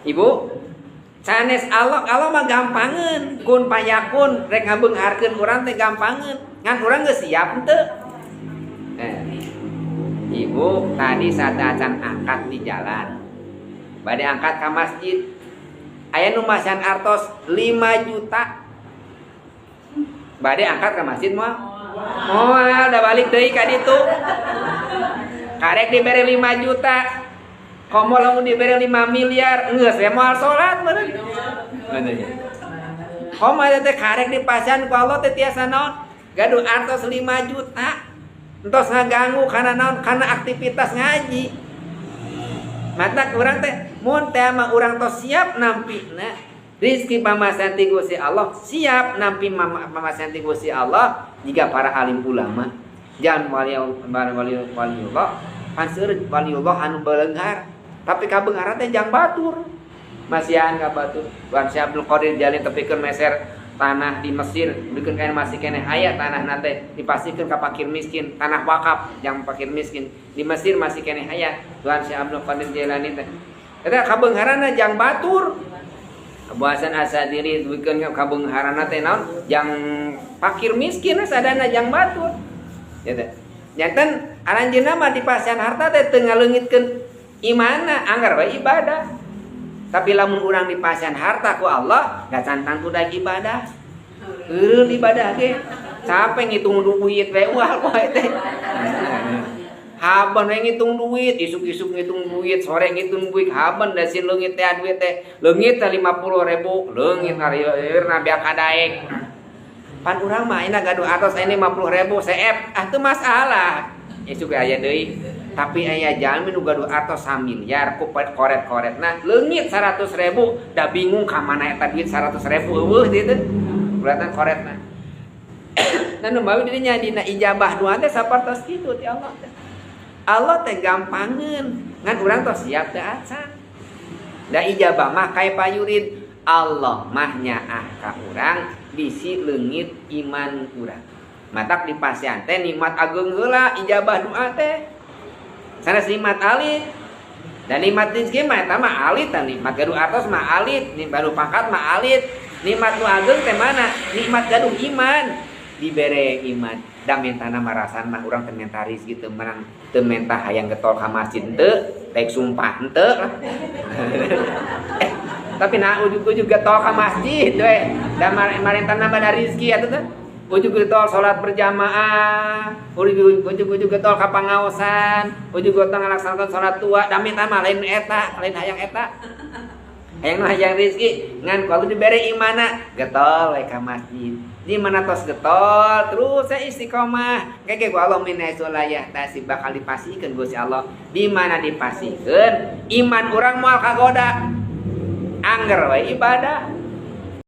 Ibu, sanes Allah, Allah mah gampangeun, kun payakun rek ngabeungharkeun urang teh gampangeun. Ngan urang geus siap henteu. Ibu tadi saacan angkat di jalan. Bade angkat ka masjid. Aya nu masihan artos 5 juta. Bade angkat ka masjid moal? Moal, da balik deui ka ditu. Karek dibere 5 juta. Komo lamun dibere 5 miliar, geus we moal salat meureun. Komo eta teh karek dipasihan ku Allah teh tiasa naon? Gaduh artos 5 juta. Entos ngaganggu kana naon? Kana aktivitas ngaji. Matak urang teh mun teh mah urang tos siap nampina rizki pamasihan ti Gusti Allah, siap nampi pamasihan ti Gusti Allah jika para alim ulama. Jangan wali wali waliullah, panseur waliullah anu beleunghar. Tapi kabeungharan teh jang batur. Masihan ka batur. Wan Syekh Abdul Qadir Jalani tepikeun meser tanah di Mesir, bikeun kain masih keneh aya tanah teh dipasihkeun ka fakir miskin, tanah wakaf jang fakir miskin. Di Mesir masih keneh aya Tuhan Syekh Abdul Qadir Jailani teh. Eta kabeungharanna jang batur. Abu Hasan Asadiri bikeun kabeungharanna teh naon? Jang fakir miskin sadana jang batur. Ya teh. Janten aranjeunna mah dipasihan harta teh teu ngaleungitkeun imana, anggar we ibadah. Tapi lamun urang dipasihan harta ku Allah, da can tangtu da ibadah. Eureun ibadah ge. Capek ngitung duit we ual poe teh. Haben we ngitung duit, isuk-isuk ngitung duit, sore ngitung duit, haben da sin leungit teh duit teh. Leungit teh 50.000, leungit harieurna beak kadaek. Pan urang mah ayeuna gaduh artos aya 50.000 seep, ah teu masalah. Isuk aya deui. Tapi aya jalmi nu gaduh artos samiliar ku koret-koretna leungit 100.000, da bingung ka mana eta duit 100.000 eueuh dieu teh. Beratan koretna. Dan nu bawi dirinya dina ijabah doa teh sapertos kitu ti Allah teh. Allah teh gampangeun, ngan urang tos siap teh acan. Da ijabah mah kaya payurin, Allah mah nyaah ka urang bisi leungit iman urang. Matak dipasihan teh nikmat ageung heula ijabah doa teh. Sanes nikmat alit. Dan nikmat rezeki mah eta mah alit, dan nikmat gaduh artos mah alit, nikmat gaduh pangkat mah alit. Nikmat nu ageung teh mana? Nikmat gaduh iman. Dibere iman. Da mentana marasan mah urang teh menta rezeki teu menang, teu menta hayang getol ka masjid henteu, daek sumpah henteu lah. Tapi nah ujug-ujug getol ka masjid we. Da marentana mah da rezeki atuh teh. Ujug getol salat berjamaah, ujug-ujug getol ka pangaosan, ujug getol ngalaksanakeun salat tua, da menta mah lain eta, lain hayang eta. Hayang mah hayang rezeki, ngan kalau dibere imana getol we ka masjid. Di mana tos getol terus saya istiqomah. Keke ku Allah min haitsu la yahtasib bakal dipasihkeun Gusti Allah. Di mana dipasihkeun iman urang moal kagoda. Angger we ibadah.